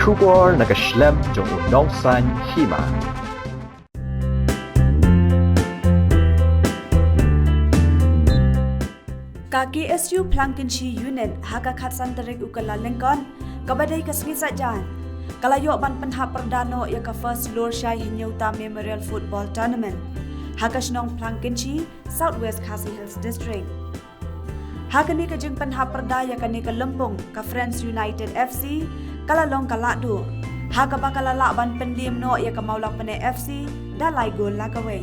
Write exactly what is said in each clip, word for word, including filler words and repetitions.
Khubor na ka shlem jong u nongsan hima. Ka K S U Phlangkynshi Unit ha ka khatsan tarik u Kyllalyngkot, kaba dei ka sngi Saitjaiñ, ka la ïoh ban pynhap pyrda noh ïa ka First Lorshai Hynñiewta Memorial Football Tournament ha ka shnong Phlangkynshi, South West Khasi Hills District. Ha kane ka jingpynhap pyrda ïa kane ka lympung, ka Friends United F C ka la long ka lahduh, ha kaba ka la lah ban pynliem noh ïa ka Mawlapyne F C da lai gol la kawei.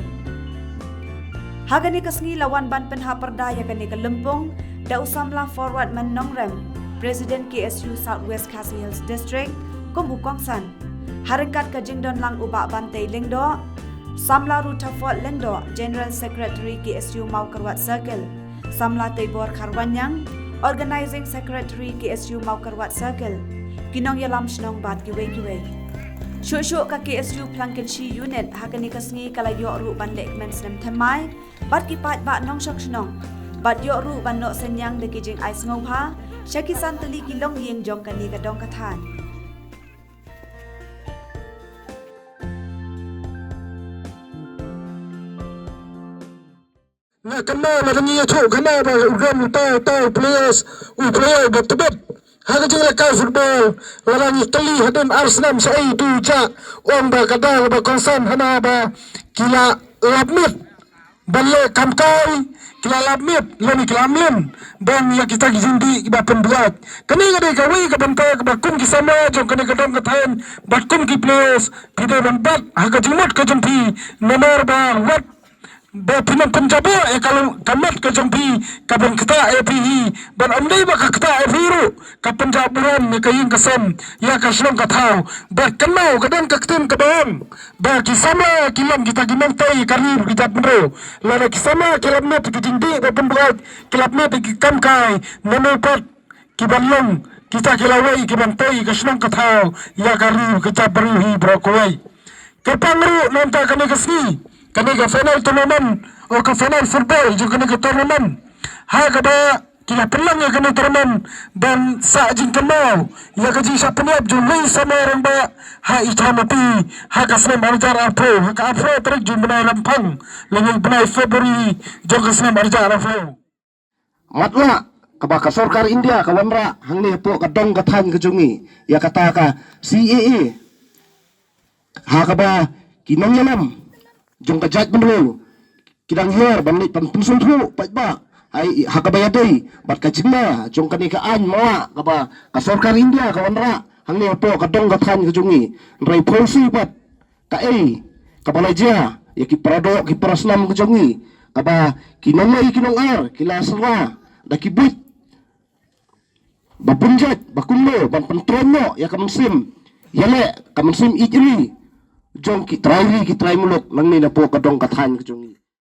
Ha kane ka sngi la wan ban pynhap pyrda ïa kane ka lympung da u samla Forwardman Nongrem, President K S U South West Khasi Hills District, kum u kongsan, ha ryngkat ka jingdon lang u Bah Bantei Lyngdoh, samla Rutherford Lyngdoh, General Secretary K S U Mawkyrwat Circle, samla Teibor Kharwanyang, Organizing Secretary K S U Mawkyrwat Circle, ki nongïalam shnong bad kiwei kiwei. Shuh shuh ka K S U Phlangkynshi Unit ha kane ka sngi ka la ïoh ruh ban lehkmen snem thymmai bad ki paidbah nongshong shnong, bad ïoh ruh ban noh synñiang da ki jingai sngewbha sha ki san tylli ki longïing jong kane ka dong ka thaiñ. Nga kynmaw lada ngi ïathuh khana ba u don utai utai u players, u player ba tbit ha ka jinglehkai football, lada ngi kylli hadien ar snem shaei, to jah, ong ba ka daw ba kongsan hana ba ki la lap miet ban leh kam kai, ki la lap miet lane ki la mlien ban ïa kita ki jingdih kiba pynbiang. Kane ka dei kawei ka bynta kaba kum ki samla jong kane ka dong ka thaiñ bad kum ki players phi dei ban bat ha ka jingmut ka jong phi, namar ba wat ba phin ym pynjah buh ïa ka long ka met ka jong phi, ka ban ktah ïa phi hi, bad ym dei ba ka ktah ïa phi ruh, ka pynjah burom ïa ka ïing ka sem, ïa ka shnong ka thaw. Bad kynmaw ka don ka ktien kaba ong ba ki samla ki long kita ki nongtei ka ri bad ka jaitbynriew. Lada ki samla ki lap miet ïa ki jingdih ba pynbiang, ki lap miet ïa ki kam kai, namo pat ki ban long kita ki lawei ki ban tei ka shnong ka thaw ïa ka ri ka jaitbynriew hi baroh kawei. Kyrpang ruh na ka bynta kane ka sngi, kane ka final tournament, o ka final football jong kane ka tournament, ha kaba ki la pynlong ïa kane tournament ban sah jingkynmaw ïa ka jingshah pynïap jong Wei Samla Rangbah ha Ïchamoty ha ka snem ar hajar arphew, ha ka arphew tarik jong u bnai Rymphang, lane u bnai February jong ka snem ar hajar arphew. Matlah kaba ka sorkar India ka wanrah hangne hapoh ka dong ka thaiñ ka jong ngi ïa kata ka C A A, ha kaba ki nongïalam jong ka jaitbynriew ki dang hiar ban leit ban pynsngewthuh paidbah ha kaba ïadei bad ka jingma jong kane ka aiñ mawah kaba ka sorkar India ka wanrah hangne hapoh ka dong ka thaiñ ka jong ngi. Hynrei phewse pat kaei kaba la jia ïa ki paradoh ki parasnam ka jong ngi, kaba ki nongwei ki nongar ki la syrwa da ki buit ba bun jait ba kumno ban pyntrei noh ïa ka mynsiem ïaleh, ka mynsiem ïeit ri jong ki trai ri ki trai muluk nangne napoh ka dong ka thaiñ ka jong ngi.